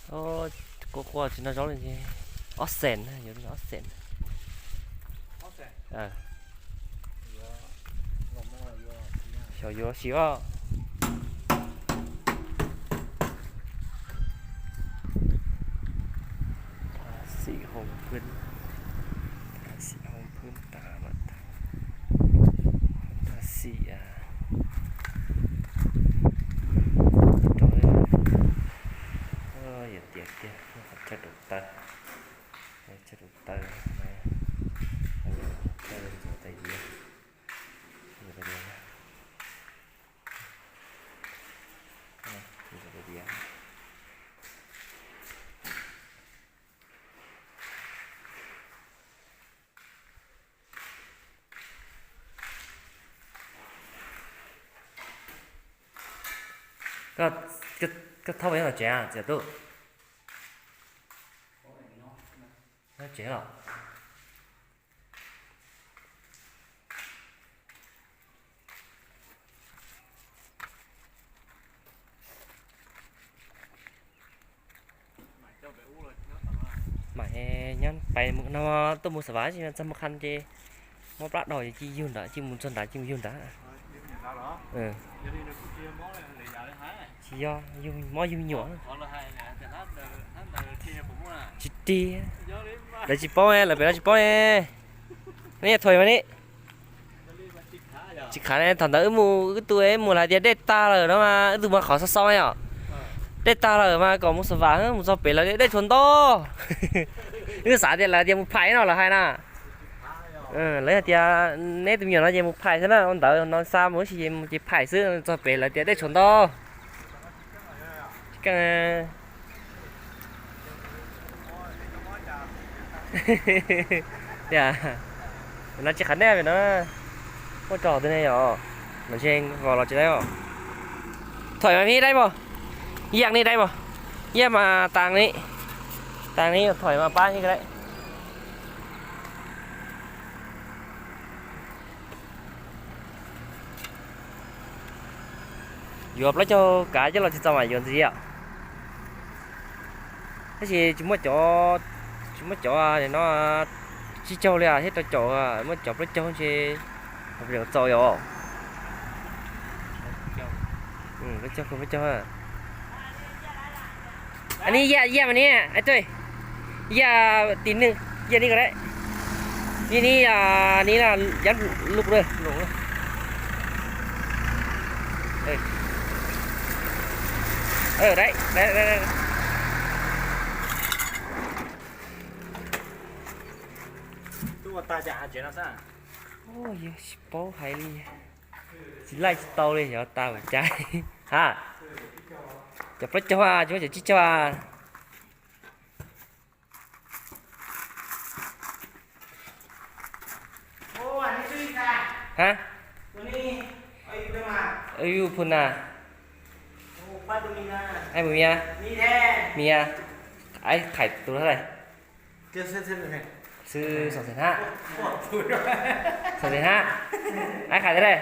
Quaj quaj tsis noj zaub li ces ob xees, yuav ob xees. Xyov yuav ua si os. Tha xim hoo pwb, tha xim hoo pwb tas mas, tha xim rau, yog tias tiag, qhov chaw rau taw, chaw rau taw, taw ntxuav tas yiav, ntxuav tas yiav. Koj thauj nyob tom tsev, txiv tub? Nyob tsev los? Mam nyob pais no tuaj mus Xa Vas tsis txog mus qha ces mob plab dhau ces cia yug ntawd, cia mus txog ntawd cia mus yug ntawd. Tsis yog, yug mob yug me nyuam. Tsis tig, lawv tsis paub, lawv pem no tsis paub ne. Neb thuam mas ni. Tsis khav ne, thaum ntawd wb mus wb tus wb mus lawv tias dej tag lawm no mas wb tus mas qhov xo xo yom. Dej tag lawm mas kom mus Xa Vas, mus txog pem lawv tias dej tshuav ntau. Wb xav tias lawv tias mus phais no lawv hais na. Lawv hais tias neb tus me nyuam no ces mus phais xwb na, ua ntawd no xa mus ib si ces phais xwb, txog pem lawv tias dej tshuav ntau. Tsis keej. Tias no tsis qhov nej pem no, muaj tso twg ne yom, los ntshe vos los tsis dai os. Thoim mas phib dai mos, yaj ni dai mos, yaj mas tas ni, tas ni thoim mas pab ni dai. Yuav plaub caug kav coj los tsis txaus mas yuav ntxiv yom. Tab sis tsis muaj cov, tsis muaj cov no tsib caug li thiab rau caum, muaj cov plaub caug ntshe txaus yom. Plaub caug, plaub caug. Anv ni yaj, yaj mas ni, yaj tim neeg, yaj ni ko dai. Ni ni, ni yam lub, tub ua tag cas tsev no xwb. Yog tsis paub hais li, tsis laij tsis tau li, yog tas mas cas. Ha, cov plaub caug a, tsis muaj cov tsib caug a. Ha, yus phun na. Ai mus mia, mia, ai khaiv tus lawm. Xwb xoom xeem hab, xoom xeem hab, ai khaiv tus lawm.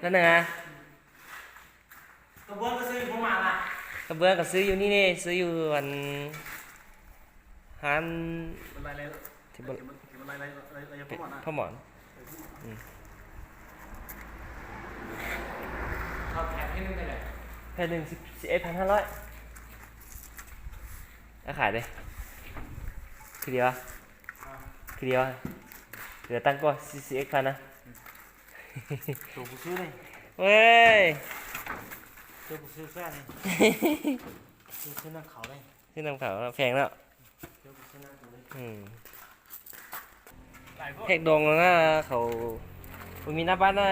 Lab neeg a. Koj npawb kom xwb yus ni ne, xwb yus hab, phab mom. Phe neeg xib eb phan hab lawm. Khaiv li, khaiv li, khaiv li, khaiv li tag koj xib eb phan na. Xib nab khaum pheej no. Kheej doos no na, khaum, kuv me nab pab no,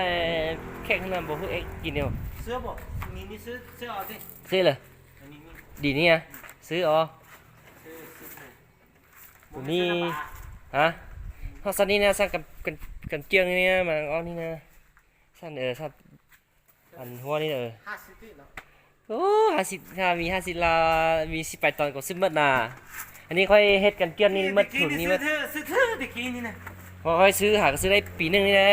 kheej no npaum hwj ev kis ni. Xwb lawm, dim ni, xwb os. Kuv ni, ha, ho xaj ni na, xaj kas kiag ni mas ob ni na, xaj, xaj huab ni. Ub, ha xi, ha mi ha xi la, mi xi pais tos kom xwb maj na. Anv ni qhov ej hes kas kiag ni maj thum ni maj. Qhov ej xwb has xwb lawm pim neej ni na.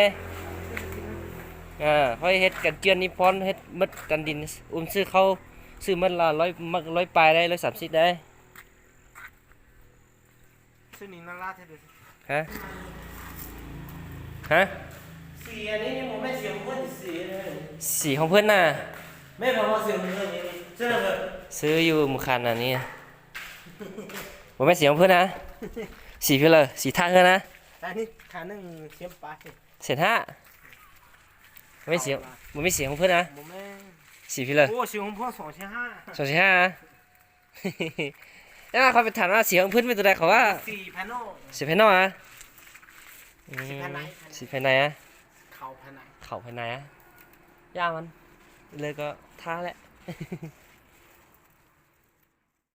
Qhov ej hes kas kiag ni phob hes maj kas dis um xwb qhaub, Xwb mas los lawv, lawv pais dab, lawv xam xij dab. Hab, hab, xim hoov phwb na. Xwb yus mus khas na ni. Ua mej xim hoov phwb na. Xim phi lawm, xim thaj hwb na. Xim hab. Ua mej xim hoov phwb na. Xim phi lawm. Xoom xim hab. Qhov peb tham no xim hoov phwb mej tus dais qhov a. Xim phais noj a. Xim phais nais a. Khaum phais nais a. Yaj mas, lawv ko thab lawm.